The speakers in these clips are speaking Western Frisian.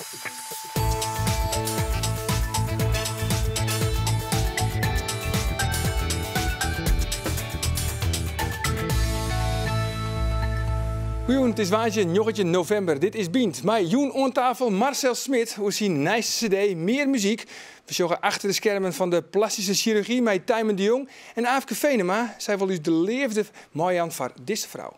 Goejûn, it is woansdei 19 novimber. Dit is Bynt. Mei jûn oan tafel Marcel Smit oer syn nijste CD Mear Muzyk. We sjogge achter de skermen fan de plastyske sjirurgy mei Tijmen de Jong en Aafke Venema. Sy wol ús de leafde meijaan foar dizze frou.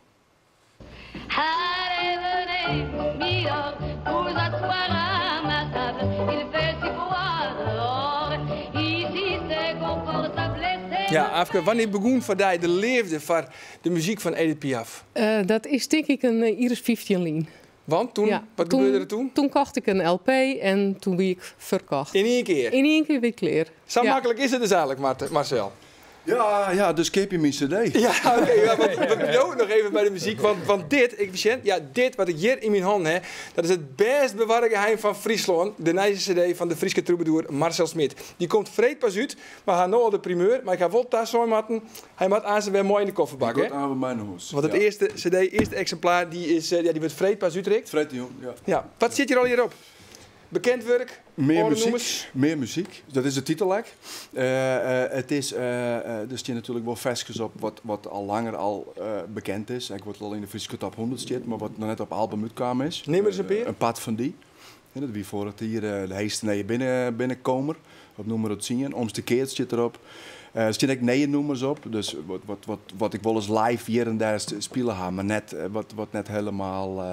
Ja, Aafke, wannear begûn foar dy de leafde foar de muzyk fan Edith Piaf? Dat is tink ik in jier as 15 lyn. Want toen, Ja, wat gebeurde der toen? Toen kocht ik in LP en toen wie ik ferkocht. Yn ien kear? Yn ien kear wie ik klear. Sa Ja. maklik is it dus eigenlik, Marcel. Ja, ja, dus keapje myn CD. Ja, oké, ja, want we bliuwe noch even by de muzyk, want dit, ik sjen, ja, dit wat ik hjir yn myn hannen ha, dat is it bêst bewarre geheim fan Fryslân, de nije CD fan de Fryske trûbadoer Marcel Smit. Dy komt freed pas út, mar ha no al de primeur, mar ik ha wol tasein moatten, hy moat aanst wer mei yn de kofferbak, Dy hè? giet aanst mei nei hûs. Want it earste CD, earste eksimplaar, dy is, ja, dy wurdt freed pas útrikt. Freedtejûn, ja. Ja, wat sit hjir allegear op? Bekend wurk, Mear âlde muzyk, nûmers. mear muzyk, dat is de titel ek. It is, der stean natuerlik wol ferskes op wat, wat al langer al bekend is, ek wat al yn de Fryske top 100 stiet, mar wat noch net op album útkaam is. Neam ris in pear. In part fan dy. Ja, dat wie foarich jier de heechste nije binnenkomer, op nûmer tsien. Omste Keats stiet derop. Der stean ek nije nûmers op, dus wat, wat, wat, wat ik wolris live hjir en dêr spile ha, mar net, wat, wat net helemaal,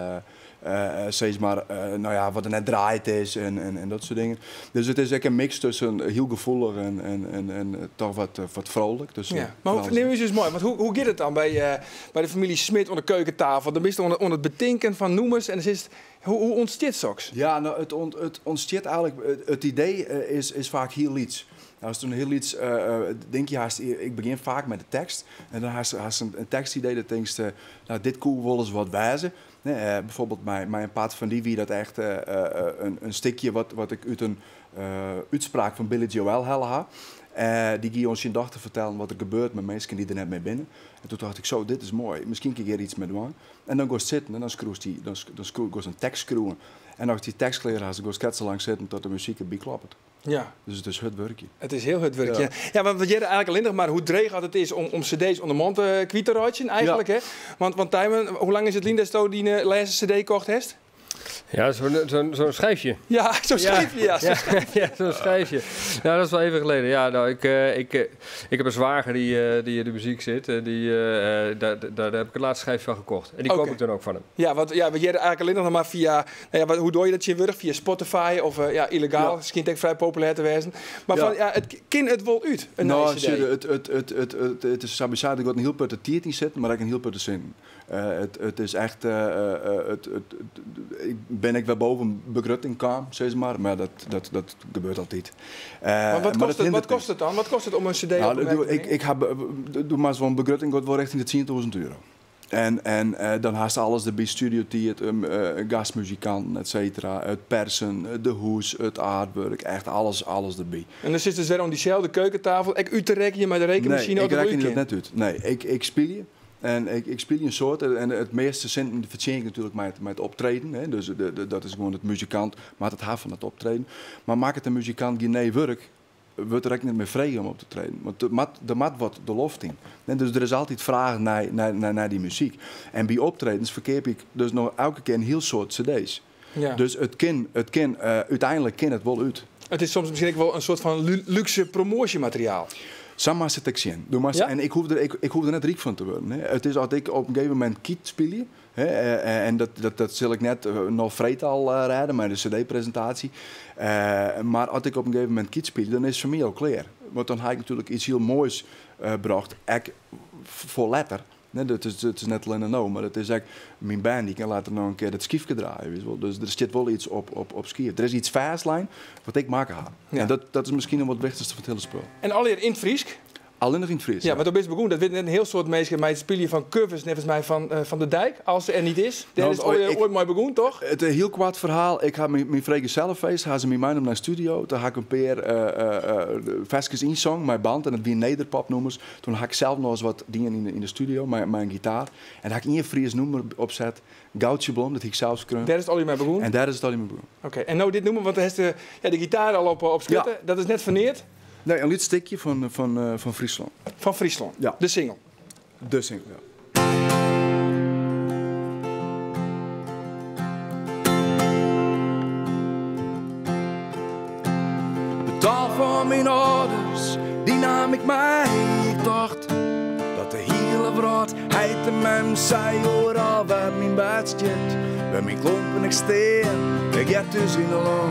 sis mar, no ja, wat der net draaid is en dat soart dingen. Dus it is ek in mix tusken hiel gefoelich en toch wat, wat frolik. Dus, Ja, mar hoe, nim ús ris mei, want hoe giet it dan by de famylje Smit oan de keukentafel? Dan bist oan it betinken fan nûmers en dan sitst, hoe ûntstiet soks? Ja, no, it ûntstiet eigenlik, it idee is faak hiel lyts. Ast in hiel lyts dinkje hast, ik begjin faak mei de tekst. En dan hast in tekstidee, dan tinkst, no, dit koe wolris wat wêze. Nee, bijvoorbeeld mei in part fan dy wie dat echt in stikje wat ik út in útspraak fan Billy Joel helle ha. Dy gie oan syn dochter fertellen wat der gebeurt mei minsken dy't der net mear binne. En toen tocht ik, zo, dit is moai, miskien kin ik hjir iets mei dwaan. En dan goest sitten en dan skriuwst dy, dan dan goest in tekst skriuwen. En as dy tekst klear hast, dan goest krekt sa lang sitten tot de muzyk derby kloppet. Dus it is hurd wurkjen. It is hiel hurd wurkjen. Ja, want we hearre eigenlik allinnich mar hoe dreech oft it is om cd's oan de man te kwyt te reitsjen eigenlik, hè? Want Tijmen, hoe lang is it lyn datsto dyn lêste cd kocht hast? Ja, zo'n schijfje. Ja, zo'n schijfje, ja, zo'n Ja, schijfje. ja, zo'n schijfje. Nou, dat is wel even geleden. Ja, nou, ik heb een zwager die in de muziek zit. En daar heb ik het laatste schijfje van gekocht. En die koop ik dan ook van hem. Ja, want ja, we hearre eigenlik allinnich noch mar fia, no ja, wat, hoe doar je dat tsjintwurdich? Fia Spotify of ja, yllegaal, skynt ek frij populêr te wêzen. Mar fan, ja, it kin it wol út, in No, nije sjoch, CD? it is sawiesa, der giet in hiel protte tiid yn sitten, mar ek in hiel protte sinten. It is echt, ik bin ek wer boven begrutting kaam, sis mar, mar dat gebeurt altyd. Maar wat Maar kost dat het, wat hindert kost het dan? Wat kost it om in CD Nou, op de doe, merk te ik, bringen? ik ha doe mar zo'n begrutting giet wol richting de 10.000 euro. En dan hast alles derby, studiotiid, gastmuzikanten, et cetera, it persen, de hûs, it artwork, echt alles derby. En dan sitst dus wer oan dyselde keukentafel, ek út te rekkenjen mei de rekenmasine Nee, of ik it wol rekkenje út dat kin? net út. Nee, ik spylje. En ik spylje in soad en it measte sinten fertsjin ik natuerlik mei it optreden. Hè. Dus dat is gewoan it muzikant moat it ha fan it optreden. Mar makket in muzikant gjin nij wurk, wurdt der ek net mear frege om op te treden. Want der moat wat de loft yn. En dus der is altyd fraach nei dy muzyk. En by optredens ferkeap ik dus noch elke kear in hiel soad cd's. Dus úteinlik kin it wol út. It is soms miskien ek wol in soart fan lúkse promoasjemateriaal. Sa moatst it ek sjen. Do moatst, En ik hoech der net ryk fan te wurden. Hè. It is as ik op in gegeven momint kiet spylje, hè, en dat sil ik net noch freed al rêde mei de cd-presintaasje. Mar as ik op in gegeven momint kiet spylje, dan is it foar my al klear. Want dan ha ik natuerlik iets hiel moais brocht, ek foar letter. Nee, dat is net allinne no, mar it is ek myn bern dy kin letter noch in kear dat skyfke draaie, witst wol. Dus der stiet wol iets op skiif. Der is iets fêstlein wat ik makke ha. En dat is miskien noch wat wichtichste fan it hiele spul. En allegear yn it Frysk? Allinnich yn it Frysk. Ja, want do bist begûn, dat witte net in hiel soad minsken, mei it spyljen fan covers, neffens my fan De Dijk, Als ze er niet is. Dêr is it oait mei begûn, toch? It hiel koart ferhaal, ik ha myn frijgesellefeest, ha se my meinommen nei de studio. Doe ha ik in pear ferskes ynsongen mei band en dat wiene nederpopnûmers. Toen ha ik sels noch ris wat dien yn de studio mei in gitaar. En ha ik ien Fries nûmer opset, Goudsjeblom, dat hie ik sels skreaun. Dêr is it allegear mei begûn? En dêr is it allegear mei begûn. Oké, en no dit nûmer, want do hast de gitaar al op skutte, dat is net foar neat? Nee, in lyts stikje fan Fryslân. Fan Fryslân? Ja. De single? De single, ja. De taal fan myn âlders, dy naam ik mei. Ik tocht dat de hiele wrâld heit en mem sei. Oeral wêr't myn bêd stiet, wêr myn klompen ek stean, ik hear thús yn in lân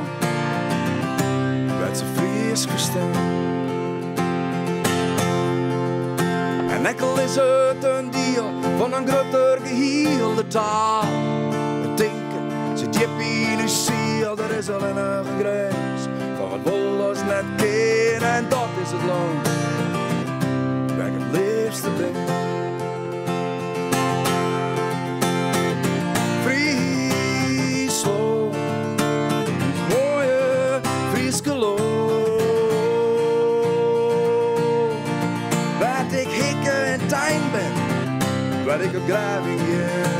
wêr't se Frysk ferstean. En ek al is it in diel fan in grutter gehiel, de taal, it tinken sit djip yn ús siel. Der is allinnich in grins fan wat wol as net kin, en dat is it lân wêr't ik it leafste bin. Fryslân, ús moaie Fryske lân. Wêr't ik hikke en tein bin, wêr't ik op grêf yn gean.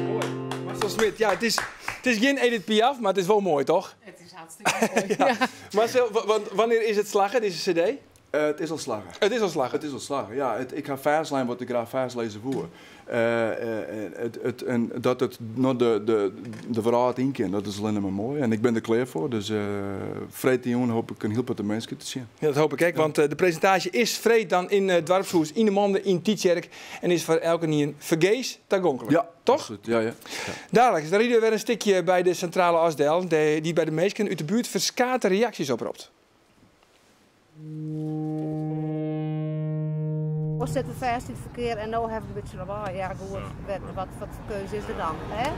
Moai. Marcel Smit, ja, it is gjin Edith Piaf, mar it is wol moai, toch? It is hartstikke moai. Ja. Marcel, want wannear is it slagge, dizze CD? It is al slagge. It is al slagge? It is al slagge, ja. Ik ha fêstlein wat ik graach fêstlizze woe. En dat it noch de wrâld yn kin, dat is allinnich mar moai. En ik bin der klear foar, dus freedtejûn hoop ik in hiel protte minsken te sjen. Ja, dat hoop ik ek, want de presintaasje is freed dan yn it doarpshûs Yn 'e Mande yn Tytsjerk en is foar elkenien fergees tagonklik. Ja, toch? Absoluut. Ja, ja. Daliks, dan ride we wer in stikje by de Sintrale As del, dy't by de minsken út de buert ferskate reaksjes opropt. Oars sitte we fêst yn it ferkear en no hawwe we in bytsje lawaai. Ja goed, wat foar keuze is der dan, hè?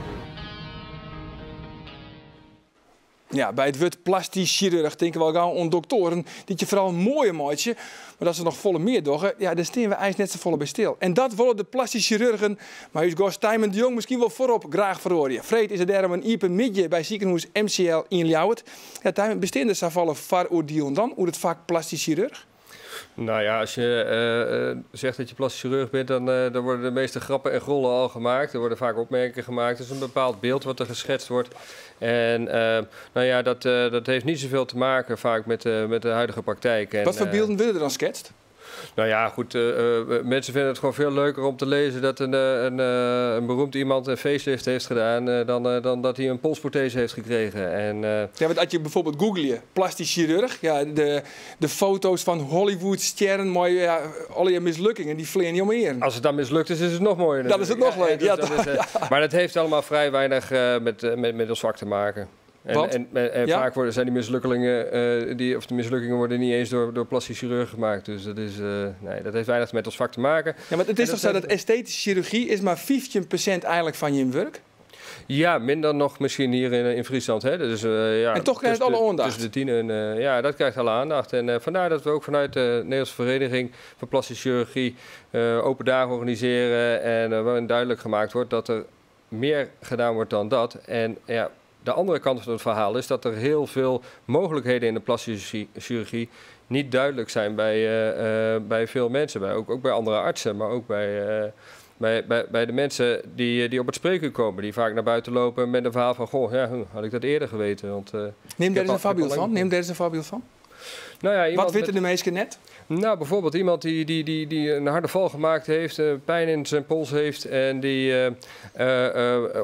Ja, by it wurd plastysk sjirurch tinke we al gau oan doktoaren dy't je foaral moaier meitsje. Mar dat se noch folle mear dogge, ja, dêr stean we eins net safolle by stil. En dat wolle de plastysk sjirurgen mei ús gast Tijmen de Jong miskien wol foarop graach feroarje. Freed is der dêrom in iepen middei by sikehûs MCL yn Ljouwert. Ja, Tijmen, bestean der safolle foaroardielen dan oer it fak plastysk sjirurch? Nou ja, als je zegt dat je plastisch chirurg bent, dan worden de meeste grappen en grollen al gemaakt. Er worden vaak opmerkingen gemaakt. Er is een bepaald beeld wat er geschetst wordt. En dat heeft niet zoveel te maken vaak met de huidige praktijk. En wat voor beelden worden er dan schetst? Nou ja, goed, mensen vinden het gewoon veel leuker om te lezen dat een beroemd iemand een facelift heeft gedaan dan dat hij een polsprothese heeft gekregen. En Ja, want als je bijvoorbeeld googelt, plastisch chirurg, ja, de foto's van Hollywoodsterren, mooie, ja, al je mislukkingen, die vliegen niet om eer. Als het dan mislukt is, is het nog mooier Dan is het nog natuurlijk. leuker, Ja, ja, dus dat toch? is maar dat heeft allemaal vrij weinig met ons vak te maken. En Want? vaak worden, zijn die mislukkingen die, of de mislukkingen worden niet eens door plastisch chirurgen gemaakt. Dus dat is nee, dat heeft weinig met ons vak te maken. Ja, maar het is En toch dat zo dat heeft esthetische chirurgie is maar 15% eigenlijk van je werk? Ja, minder nog misschien hier in Friesland. Hè. Dus ja, En toch krijgt het alle aandacht. Tussen de 10 en ja, dat krijgt alle aandacht. En vandaar dat we ook vanuit de Nederlandse Vereniging voor Plastische Chirurgie open dagen organiseren. En waarin duidelijk gemaakt wordt dat er meer gedaan wordt dan dat. En ja, de andere kant van het verhaal is dat er heel veel mogelijkheden in de plastische chirurgie niet duidelijk zijn bij veel mensen. Ook bij andere artsen, maar ook bij de mensen die op het spreekuur komen. Die vaak naar buiten lopen met een verhaal van, goh, ja, had ik dat eerder geweten. Want Neem ik daar heb eens een al voorbeeld lang van. Neem daar eens een voorbeeld van. Nou ja, iemand Wat weten met de meesten net? Nou, bijvoorbeeld iemand die een harde val gemaakt heeft, pijn in zijn pols heeft en die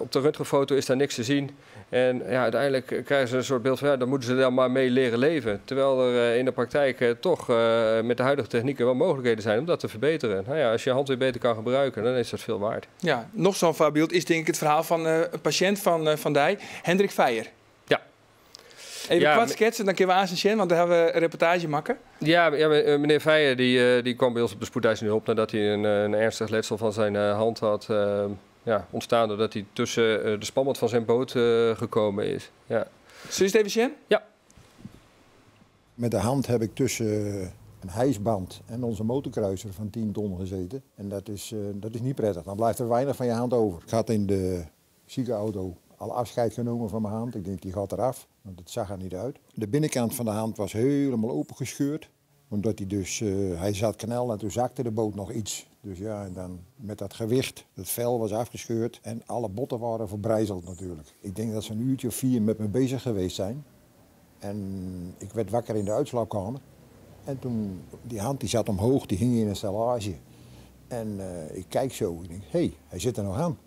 op de röntgenfoto is daar niks te zien. En ja, uiteindelijk krijgen ze een soort beeld van, ja, dan moeten ze dan maar mee leren leven. Terwijl er in de praktijk toch met de huidige technieken wel mogelijkheden zijn om dat te verbeteren. Nou ja, als je je hand weer beter kan gebruiken, dan is dat veel waard. Ja, nog zo'n voorbeeld is denk ik het verhaal van een patiënt van Dij, Hendrik Feijer. Ja. Even kwart schetsen, dan kunnen we aan zijn, want daar hebben we een reportage maken. Ja, meneer Feijer die kwam bij ons op de spoedeisende hulp nadat hij een ernstig letsel van zijn hand had. Ontstaan doordat hij tussen de spanband van zijn boot gekomen is. Ja. Zullen we het even zien? Ja. Met de hand heb ik tussen een hijsband en onze motorkruiser van 10 ton gezeten. En dat is niet prettig. Dan blijft er weinig van je hand over. Ik had in de ziekenauto al afscheid genomen van mijn hand. Ik denk, die gaat eraf, want het zag er niet uit. De binnenkant van de hand was helemaal opengescheurd. Omdat hij dus, hij zat knel en toen zakte de boot nog iets. Dus ja, en dan met dat gewicht, het vel was afgescheurd en alle botten waren verbrijzeld natuurlijk. Ik denk dat ze een uurtje of 4 met me bezig geweest zijn. En ik werd wakker in de uitslaapkamer. En toen, die hand die zat omhoog, die hing in een stellage. En ik kijk zo, ik denk, hé, hey, hij zit er nog aan.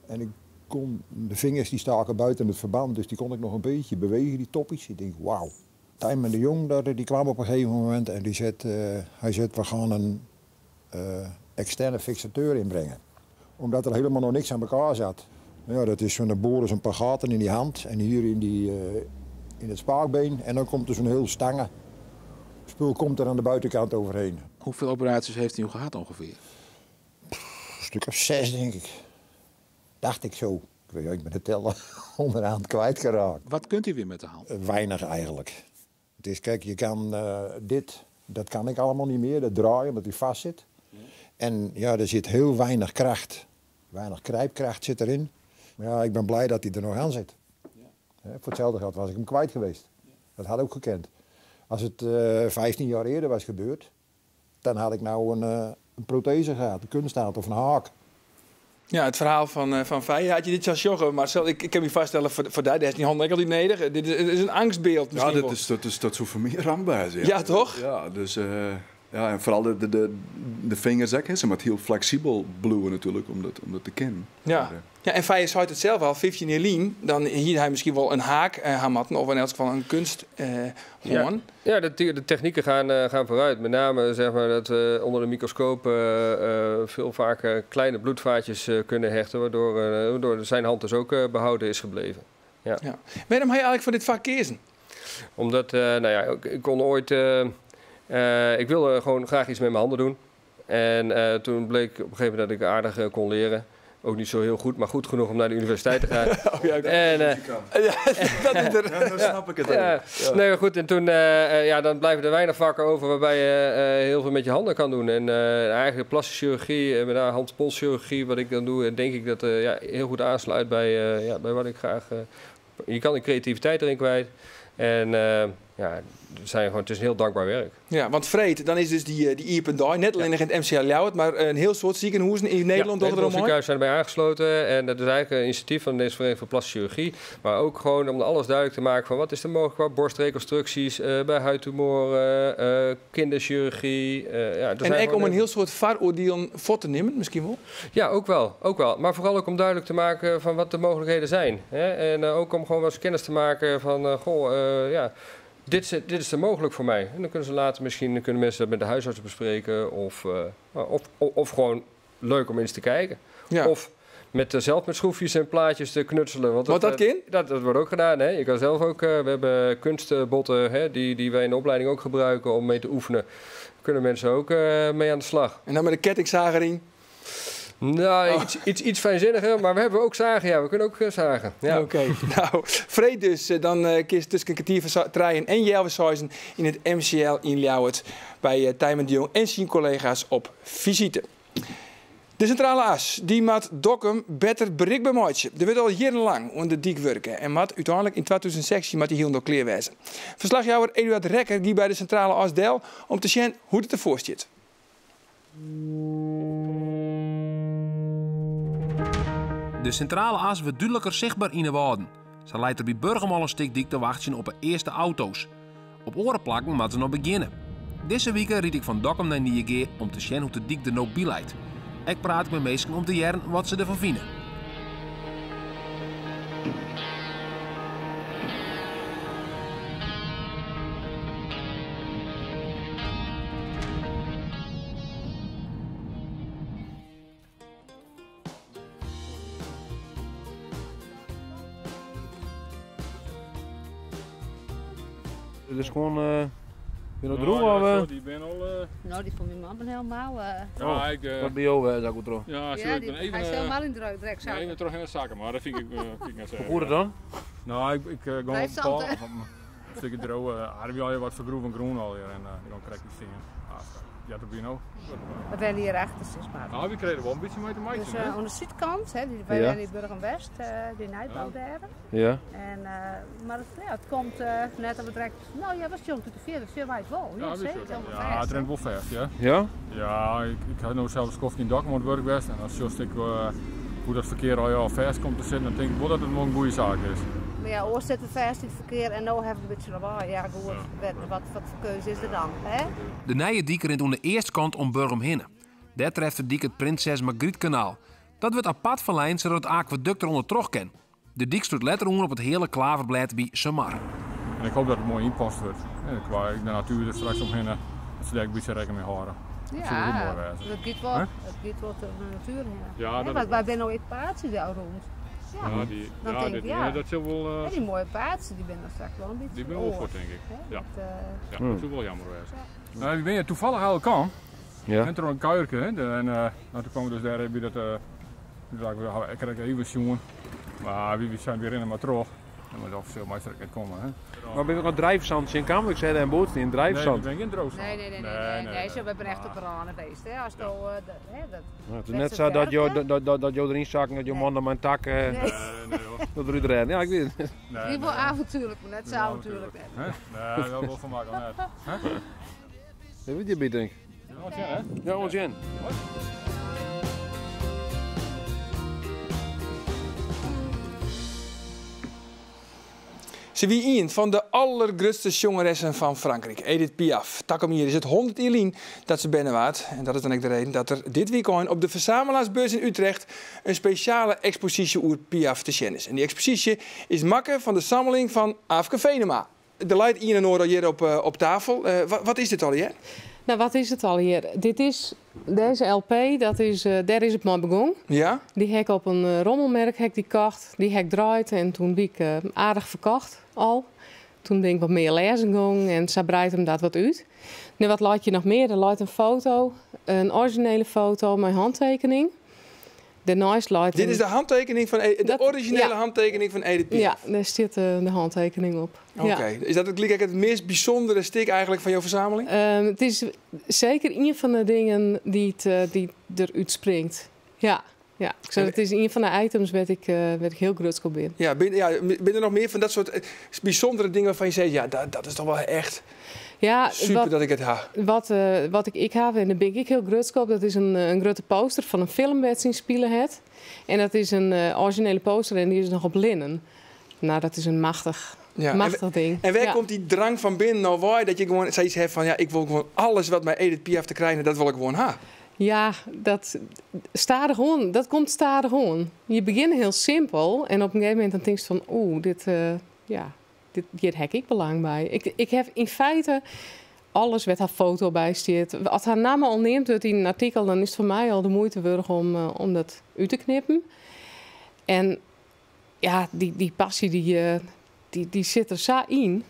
En ik kon, de vingers die staken buiten het verband, dus die kon ik nog een beetje bewegen, die toppies. Ik denk, wauw. Tijmen de Jong, die kwam op een gegeven moment en die zegt, hij zegt, we gaan een externe fixateur inbrengen. Omdat er helemaal nog niks aan elkaar zat. Ja, dat is zo'n boren zo'n paar gaten in die hand en hier in het spaakbeen. En dan komt er zo'n heel stange spul komt er aan de buitenkant overheen. Hoeveel operaties heeft u gehad ongeveer? Een stuk of 6, denk ik. Dacht ik zo. Ik weet, ik ben de teller onderaan kwijtgeraakt. Wat kunt u weer met de hand? Weinig eigenlijk. Het is, kijk, je kan dit, dat kan ik allemaal niet meer, dat draaien omdat hij vast zit. En ja, er zit heel weinig kracht. Weinig krijpkracht zit erin. Maar ja, ik ben blij dat hij er nog aan zit. Ja. Voor hetzelfde geld was ik hem kwijt geweest. Dat had ook gekend. Als het 15 jaar eerder was gebeurd, dan had ik nou een prothese gehad, een kunstnaad of een haak. Ja, het verhaal van Fije. Had je dit zo joggen, Marcel? Ik kan me vaststellen, voor dat is niet handig altijd neder. Dit is een angstbeeld misschien. Ja, dat is zo voor meer rampbaar. Ja. Ja, toch? Ja, dus, ja, en vooral de vingers ook, hè, ze maar heel flexibel bloeien natuurlijk, om dat te kennen. Ja. Maar, ja, en Fije zei het zelf al, 15 jaar lien, dan hier hij misschien wel een haak hamatten of in elk geval een kunsthoorn. Ja, ja, de technieken gaan vooruit. Met name zeg maar, dat we onder de microscoop veel vaker kleine bloedvaatjes kunnen hechten, waardoor zijn hand dus ook behouden is gebleven. Ja. Ja. Waarom ga je eigenlijk voor dit vak kiezen? Omdat, nou ja, ik kon ooit... ik wilde gewoon graag iets met mijn handen doen. En toen bleek op een gegeven moment dat ik aardig kon leren. Ook niet zo heel goed, maar goed genoeg om naar de universiteit te gaan. Oh, ja, en, ja, dat is er. Ja, dan snap ik het ook. Ja. Ja. Nee, maar goed, en toen ja, dan blijven er weinig vakken over waarbij je heel veel met je handen kan doen. En eigenlijk plastische chirurgie, met name hand-polschirurgie, wat ik dan doe, denk ik dat ja, heel goed aansluit bij, ja, bij wat ik graag... je kan de creativiteit erin kwijt. En ja, het is een heel dankbaar werk. Ja, want Freed, dan is dus die Iependaai, net alleen nog in het MCL Ljouwert, maar een heel soort ziekenhuizen in Nederland. Ja, heel veel ziekenhuizen zijn erbij aangesloten. En dat is eigenlijk een initiatief van de Nederlandse Vereniging voor Plastische Chirurgie. Maar ook gewoon om alles duidelijk te maken van wat is er mogelijk qua borstreconstructies, bij huidtumoren, kinderchirurgie. Ja, en ook om een heel soort vooroordeel voor te nemen, misschien wel? Ja, ook wel, ook wel. Maar vooral ook om duidelijk te maken van wat de mogelijkheden zijn. Hè? En ook om gewoon wat kennis te maken van, goh, ja... Dit is er mogelijk voor mij. En dan kunnen ze later misschien kunnen mensen dat met de huisarts bespreken. Of gewoon leuk om eens te kijken. Ja. Of zelf met schroefjes en plaatjes te knutselen. Want wat dat kan? Dat wordt ook gedaan. Hè? Je kan zelf ook. We hebben kunstbotten, hè, die wij in de opleiding ook gebruiken om mee te oefenen. Daar kunnen mensen ook mee aan de slag. En dan met de kettingzager in? Nou, iets fijnzinniger, maar we hebben ook zagen. Ja, we kunnen ook zagen. Ja. Oké, nou, Freed dus. Dan kies tussen een kwartier van treien en Jelweshuizen in het MCL in Ljouwert bij Tijmen de Jong en zijn collega's op visite. De centrale as, die maakt Dokkum beter bereikbaar maken. Er wordt al jarenlang onder de dik werken en maakt uiteindelijk in 2016 maakt die heel nog kleer wezen. Verslagjouwer Eduard Rekker die bij de centrale as del om te zien hoe het ervoor zit. De centrale as wordt duidelijker zichtbaar in de wouden. Ze leidt er bij Burgum al een stuk dik te wachten op de eerste auto's. Op orenplakken moeten ze nog beginnen. Deze week ried ik van Dokkum naar Nyegea om te zien hoe de dik er nou bij leidt. Ik praat met mensen om te jaren wat ze ervan vinden. Het is gewoon Bin no droech of? Ja, die ben al. Nou, die van mijn man ben helemaal. Ja, ik. Wat bij jou is dat goed terug? Ja, Ja, ik die, ben even. hij is helemaal in de drek Ja, even terug in de zakken, maar dat vind ik, vind ik net zo. Hoe dat dan? Nou, ik ga Blijf op zand, paal, hè? of een stukje droog. Uh, al wat vergroeven groen alweer en die kan correct niet zien. Ah, ja, dat ben je nou. We zijn hier achter, zeg maar. Nou, we kregen wel een beetje mee te maken. Dus aan de zuidkant, hè, die, wij Ja. zijn in Burgum-West, die Nijbouw daar. Ja. En, maar het, ja, het komt net op het direct. Nou ja, was jong tot de 40, zullen wij het wel. Ja, Ja, zeker. ja, het rent wel vast, ja. Ja? Ja, ik had nou zelfs koffie in dak moet werk best. En als just ik hoe dat verkeer al ja, vast komt te zitten, dan denk ik wel dat het wel een goede zaak is. Maar ja, oors zitten we vast in het verkeer en nu hebben we een beetje lawaai. Ja, goed, wat voor keuze is er dan? Hè? De nije dyk rint oan de eastkant om Burgum hinne. Dêr treft de dyk it Prinses Margrietkanaal. Dat wurdt apart ferlein sadat it akwadukt derûnder troch kin. De dyk slút letter oan op it heale klaverblêd by Sumar. En ik hoop dat het mooi inpast wordt. En qua de natuur er straks omheen, dat ze daar een beetje rekening mee houden. Dat zou heel mooi wezen. dat gaat wel, Hè? het gaat wel de natuur heen. Ja, Hè, dat want is wij wel. zijn nou in Paatsen daar rond. Ja, Ja, die, Dan ja, denk dit, ik, ja. ja, dat zal wel, En die mooie paatsen, die ben er straks wel een beetje die ben wel oor. voor, denk ik. Hè, Ja. dat, Ja, dat zou wel jammer wezen. Nou, ik ben je toevallig al kan. Ja. En toen een kuierke, hè. En nou, toen kwamen we dus daar bij dat, toen dacht ik, ik krijg even zoen. Maar wie zijn weer in en maar terug. En maar officieel meestal niet komen, hè. Maar ben je nog drijfzand in Kamp? Ik zei daar een boot in Nee, ik drijfzand. ben geen droogzand. Nee, nee, nee, nee, nee, nee, Zo, we hebben echt op ranen geweest. Hè. Als het al, hè, dat, Ja, het is Met net z'n zo dat jou, werken. dat jou erin zakken, dat je man dan mijn tak Nee. Nee, nee, hoor. dat eruit rennen. Ja, ik weet het. Nee, die wel nee. avontuurlijk, maar net zo Ja, avontuurlijk. net. Hè? Nee, dat wil van mij al net. Dat weet je niet, denk ik. Ja, hè? Ja, ons in. Ze wie een van de allergrootste jongeressen van Frankrijk, Edith Piaf. Takom hier is het 100 jaar dat ze binnen waard. En dat is dan ook de reden dat er dit weekend op de Verzamelaarsbeurs in Utrecht een speciale expositie oer Piaf te zien is. En die expositie is makke van de sammeling van Aafke Venema. De leidt Ian en Noor al hier op tafel. Wat is dit al hier? Nou, wat is het al hier? Dit is deze LP, dat is, daar is het maar begonnen. Ja? Die heb ik op een rommelmerk heb ik die kocht. Die heb ik draait en toen ben ik aardig verkocht al. Toen ben ik wat meer lezen gegaan en ze breidt hem dat wat uit. Nu, wat laat je nog meer? Er laat een foto, een originele foto, mijn handtekening. Daarnaast laat Dit een- is de handtekening van de originele handtekening van Edith Piaf. Ja, daar zit de handtekening op. Oké. Ja. Is dat het, het meest bijzondere stuk eigenlijk van jouw verzameling? Het is zeker een van de dingen die eruit springt. Ja, ja. Ik zou, het is een van de items waar ik heel groot op ben. Ja, ben er nog meer van dat soort bijzondere dingen waarvan je zegt, ja, dat is toch wel echt Ja, super dat ik het ha. Wat ik heb, en daar ben ik heel groot op, dat is een grote poster van een film waar ze in spelen het. En dat is een originele poster en die is nog op linnen. Nou, dat is een machtig, Ja, machtig ding. En waar Ja. komt die drang van binnen nou waar dat je gewoon zoiets hebt van, ja, ik wil gewoon alles wat mij Edith Piaf te krijgen, dat wil ik gewoon ha. Ja, dat, stadig on, dat komt stadig on. Je begint heel simpel en op een gegeven moment dan denk je van, oeh, hier heb ik belang bij. Ik heb in feite alles wat haar foto bij zit. Als haar naam al neemt wordt in een artikel, dan is het voor mij al de moeite waard om dat uit te knippen. En ja, die passie die zit er zo in.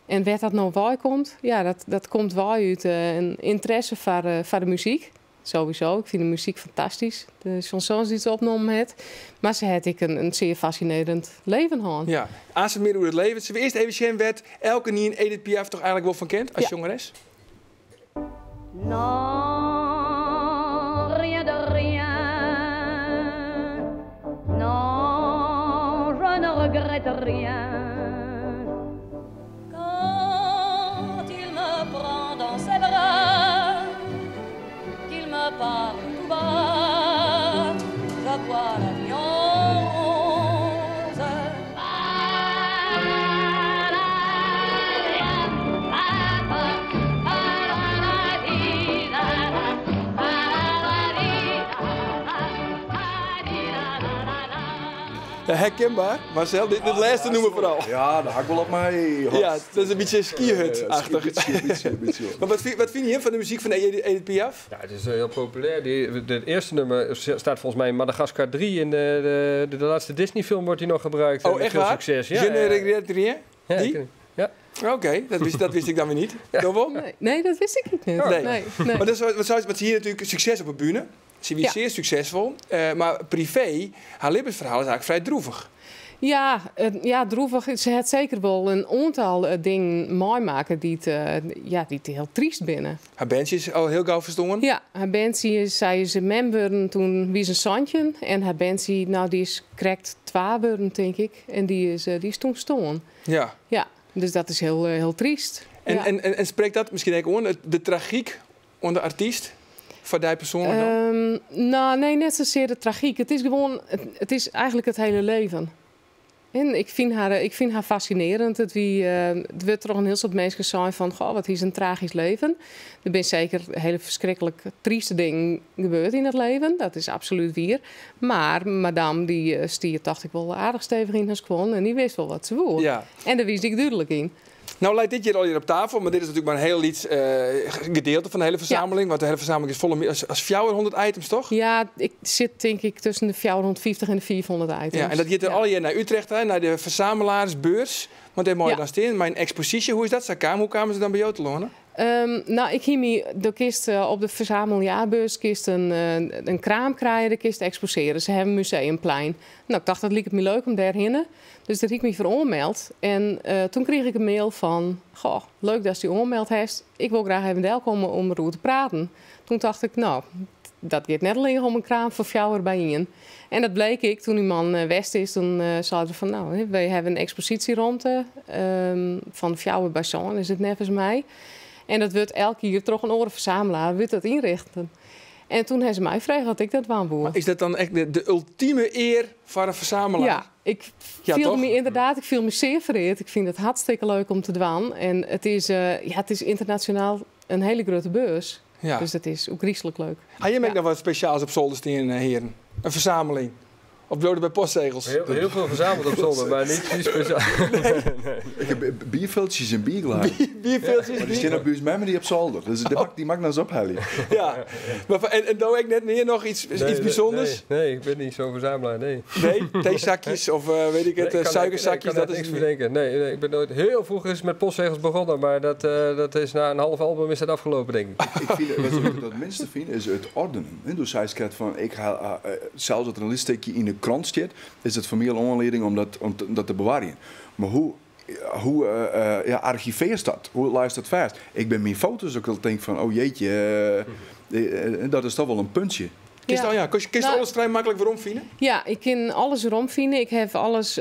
En waar dat nou bij komt, ja, dat komt wel uit een interesse voor de muziek. Sowieso, ik vind de muziek fantastisch. De chansons die ze opgenomen heeft. Maar ze had ik een zeer fascinerend leven gehad. Ja, aan ze meer hoe het leven. Ze eerst even zien werd elke nie een Edith Piaf toch eigenlijk wel van kent als jongeres? Non, rien de rien. Non, je ne regrette rien. Quand il me prend dans ses bras, qu'il me parle tout bas, je vois la vie en rose. Ja, herkenbaar, Marcel, dit laatste noemen we vooral. Ja, dat hak ik wel op mij. Ja, dat is een beetje skihut-achtig. Een beetje. Maar wat vind je van de muziek van Edith Piaf? Ja, het is heel populair. Het eerste nummer staat volgens mij in Madagaskar 3. In de laatste Disney-film wordt die nog gebruikt. Oh, Met echt veel waar? succes. Ja, Je ne ja. regrette rien? Ja, Die? ja. Oké, dat wist ik dan weer niet. Do wol? Nee, nee, dat wist ik niet. Nee. Nee, nee. Maar dat is wat, want ze hier natuurlijk succes op de bühne. Ze wie zeer succesvol. Maar privé, haar libbensferhaal is eigenlijk vrij droevig. Ja, droevig. Se hat seker wol in oantal dingen meimakke ja, dy't hiel tryst binne. Har berntsje is al hiel gau ferstoarn. Ja, har berntsje is, sy is mem wurden doe't wie se 17. En har berntsje, nou, dy is krekt 2 wurden, tink ik. En dy is doe stoarn. Ja, dus dat is hiel tryst. En sprekt dat miskien ek oan, de tragyk oan de artyst? Foar dy persoanlik dan? Nou, nee, net sasear de tragyk. It is gewoan, it is eigentlik it hiele libben. En ik fyn har fascinearjend. Der wurdt troch in hiel soad minsken sein fan, goh, wat is in tragysk libben. Der binne seker hiele ferskriklik tryste dingen gebeurd yn it libben. Dat is absolút wier. Mar madame dy stie, tocht ik, wol aardich stevich yn har skuon en dy wist wol wat se woe. En dêr wie se ek dúdlik yn. Nou leit dit hjir al op tafel, mar dit is natuerlik mar in hiel lyts gedeelte fan de hiele fersammeling. Want de hiele fersammeling is folle mear as 400 items, dochs? Ja, ik sit tink ik tusken de 450 en de 500 items. Ja, en dat giet der allegear nei Utrecht, hè, nei de fersammelaarsbeurs. Want dêr meie dan stean. Mei in eksposysje, hoe is dat? Hoe kamen se dan by jo telâne? Nou, ik hie my, do kinst op de fersameljaarbeurs kinst in kraam krije, dêr kinst eksposearje. Se hawwe in museumplein. Nou, ik tocht, dat liket my leuk om dêrhinne. Dus dêr hie ik my foar oanmeld. En doe krige ik in mail fan, goh, leuk datst dy oanmeld hast. Ik wol graach even delkomme om deroer te praten. Doe tocht ik, nou, dat giet net allinnich om in kraam foar fjouwer by ien. En dat bliek ek doe't dy man west is. Doe sei er fan, nou, wy hawwe in eksposysjeromte fan fjouwer by sân, is it neffens my. En dat wurdt elk jier troch in oare fersamelaar wurdt dat ynrjochte. En doe hawwe se my frege oft ik dat dwaan woe. Mar is dat dan echt de ultime ear foar in fersamelaar? Ja, ik Ja, fielde toch? my ynderdaad, ik fiel my sear fereard. Ik fyn it hartstikke leuk om te dwaan. En ja, it is ynternasjonaal in hiele grutte beurs. Dus dat is ek gryslik leuk. Ha jim ek noch wat spesjaals op solder stean, hearen? In fersammeling? Of bliuwt it by postsegels? Hiel folle fersameld op solder, mar net sa spesjaal. Ik ha bierfiltsjes en bierglezen. Bierfiltsjes? Mar dy steane by ús memme dy op solder. Dus dy moat ik noch ris ophelje. Ja. Mar, en do ek net mear noch iets bysûnders? Nee, ik bin net sa'n fersamelaar, nee. Nee? Theezakjes of weet ik it, Nee, suikerzakjes? ik kan Dat is niks betinke. Nee, ik ben nooit heel vroeg eens met postzegels begonnen, maar dat is na in half album is dat ôflûn, tink ik. Ik fyn, wat ik it minste fyn, is it oardenjen. Dus hy skreau fan, ik ha, sels as der in lyts stikje yn de krante stiet, is it foar my al oanlieding om dat te bewarjen. Mar hoe, ja, argivearrest dat? Hoe leist dat fêst? Ik bin myn foto's ek al tink fan, oh jeetje, dat is dochs wol in puntsje. Kinst al, ja, kinst alles frij maklik weromfine? Ja, ik kin alles weromfine. Ik ha alles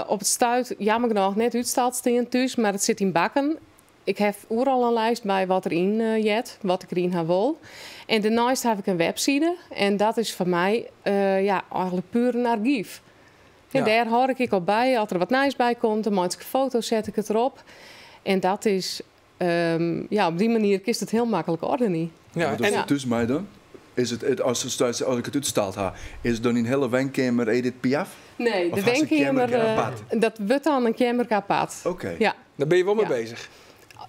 op it stuit, jammer genôch, net útstald stean thús, mar it sit yn bakken. Ik ha oeral in list by wat deryn heart, wat ik deryn ha wol. En dêrneist ha ik in webside en dat is foar my ja, eigentlik puer in argyf. En dêr hâld ik op by. As der wat nijs by komt, dan meitsje ik in foto, set ik it derop. En dat is, ja, op dy manier kinst it hiel maklik oardenje. Wat dochst thús mei dan? Is it, as ik it útstald ha, is it dan yn hiele wenkeamer Edith Piaf? Nee, Of de hast in wenkeamer, keamer apart? dat wurdt dan in keamer apart. Ja. Dêr binne je wol mei beuzich.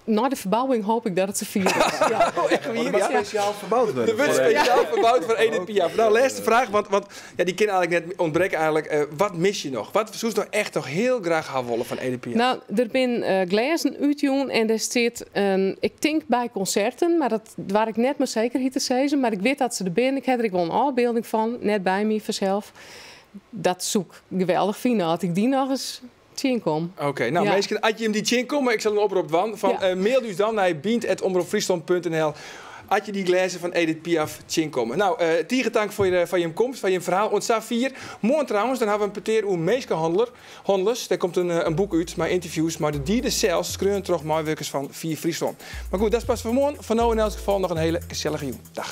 Nei de ferbouwing hoopje ik dat it safier is. Ja. Oh, echt wier? Oh, der moat Ja? spesjaal ferboud wurde. Der wurdt spesjaal ferboud foar Edith Piaf. Nou, lêste fraach, want ja, dy kin eigentlik net ûntbrekke eigentlik. Wat mis je noch? Wat soest noch echt noch hiel graach ha wolle fan Edith Piaf? Nou, der binne glêzen útjûn en dêr stiet, ik tink by konserten, mar dat doar ik net mei sekerheid te sizzen, mar ik wit dat se der binne. Ik ha der ek wol in ôfbylding fan, net by my fansels. Dat soe ik geweldich fine as ik dy noch ris tsjinkom. Oké, nou, minsken, as je him dy tsjinkomme, ik sil in oprop dwaan, fan, mail ús dan nei bynt@omropfryslan.nl as je dy glêzen fan Edith Piaf tsjinkomme. Nou, tige tank foar jim komst, foar jim ferhaal. Oant safier. Moarn trouwens, dan hawwe we in petear oer minskehannelers. Hannelers. Dêr komt in boek út mei ynterviews mei de dieders sels, skreaun troch meiwurkers fan Fier Fryslân. Mar goed, dat is pas foar moarn. Foar no yn elts gefal noch in hiele gesellige jûn. Dei.